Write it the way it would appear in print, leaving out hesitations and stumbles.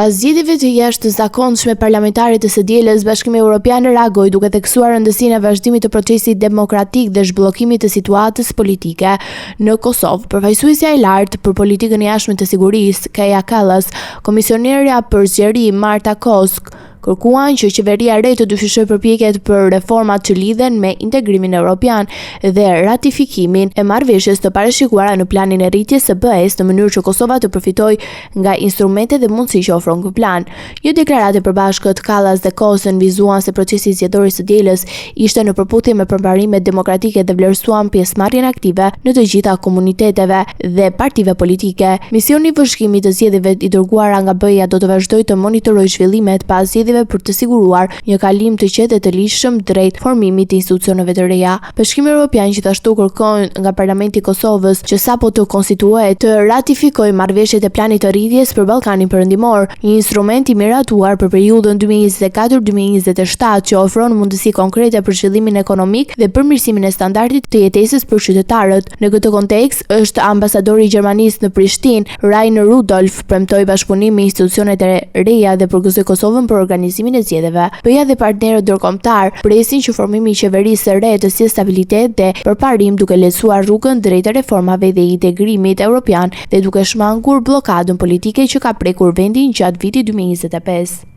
Pas zgjedhjeve të jashtëzakonshme parlamentare të së dielës, Bashkimi Evropian reagoi duke theksuar rëndësinë e vazhdimit të procesit demokratik dhe zhbllokimit të situatës politike në Kosovë. Përfaqësuesja e lartë për politikën e jashtme të sigurisë, Kaja Kallas, komisionerja për zgjerim Marta Kos, kërkuan që qeveria e re të dyfishojë përpjekjet për reformat që lidhen me integrimin evropian dhe ratifikimin e marrëveshjes të parashikuara në planin e rritjes së BE-së në mënyrë që Kosova të përfitojë nga instrumentet dhe mundësitë që ofron ky plan. Një deklaratë e përbashkët Kallas dhe Kos nënvizuan se procesi zgjedhor i së dielës ishte në përputhje me përparimet demokratike dhe vlerësuan pjesëmarrjen aktive në të gjitha komuniteteve dhe partive politike. Misioni i vëzhgimit të zgjedhjeve i dërguara nga BE-ja do të vazhdojë të monitorojë zhvillimet pas zgjedhjeve për të siguruar një kalim të qetë dhe të ligjshëm drejt formimit të institucioneve të reja. Bashkimi Evropian gjithashtu kërkon nga Parlamenti i Kosovës që sapo të konstituohet të ratifikojë marrëveshjet e planit të rritjes për Ballkanin Perëndimor, një instrument i miratuar për periudhën 2024-2027 që ofron mundësi konkrete për zhvillimin ekonomik dhe përmirësimin e standardit të jetesës për qytetarët. Në këtë kontekst, është ambasadori i Gjermanisë në Prishtinë, Rainer Rudolph, premtoi bashkëpunim me institucionet e reja dhe përgëzoi Kosovën për organizimin e zgjedhjeve. BE-ja dhe partnerët ndërkombëtarë presin që formimi i qeverisë së re të sjellë stabilitet dhe përparim duke lehtësuar rrugën drejt reformave dhe integrimit evropian dhe duke shmangur bllokadën politike që ka prekur vendin gjatë vitit 2025.